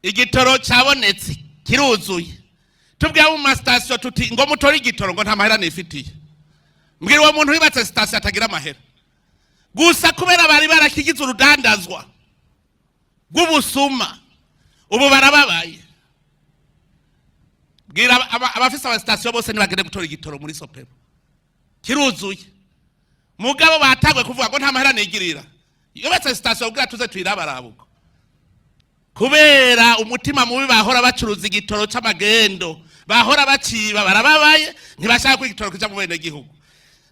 Igitoro cabonetse, kiruzuye. Tubwira mu masitasiyo tuti ngo mutore igitoro, ngo nta mahera nifitiye. Mbwira uwo muntu yubatse sitasiyo atagira amahera gusa kubera bari barakigize urudandazwa rw'ubusuma, ubu barababaye. Bwira abafise amasitasiyo bose ntibagende gutora igitoro muri SOPEBU, kiruzuye. Mugabo batangwe kuvuga ngo nta mahera nigirira, yubatse sitasiyo kugira tuze tuyirabarabuko kubera umutima mubi. Bahora bacuruza igitoro c'amagendo, bahora baciba, barababaye, ntibashaka ko igitoro kija mu bene gihugu.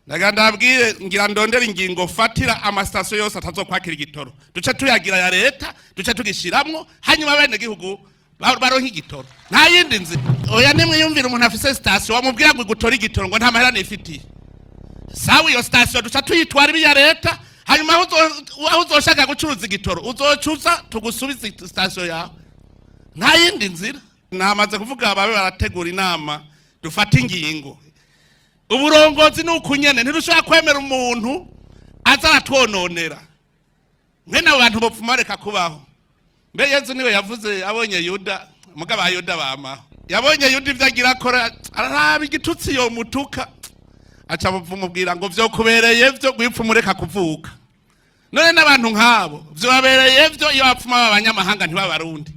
Ndagira ndabwire, ngira ndondera ingingo fatira amasitasiyo yose atazokwakira igitoro, duce tuyagira ya leta, duce tugishiramwo, hanyuma bene gihugu baronke igitoro. Nta yindi nzira. Oya, nimwiyumvira umuntu afise sitasiyo wamubwira ngo gutore igitoro, ngo nta mahera nifitiye. Sawa, iyo sitasiyo duca tuyitwara ibi ya leta, hanyuma aho uzoshaka gucuruza igitoro uzocuza tugusubize sitasiyo yawe. Nta yindi nzira. Namaze kuvuga, babe barategura inama, dufate ingingo. Uburongozi ni ukunyene, ntidushobora kwemera umuntu aza aratwononera. Mwene abo bantu bopfuma bareka kubaho. Mbe Yezu niwe yavuze abonye Yuda, mugabo Yuda bamaho, yabonye Yuda ibyo agira akora, araraba igitutsi yomutuka, aca mubwira ngo vyokubereye vyo gwipfa umureka kuvuka. None n'abantu nk'abo vyobabereye vyo iyo bapfuma baba abanyamahanga, ntibabarundi.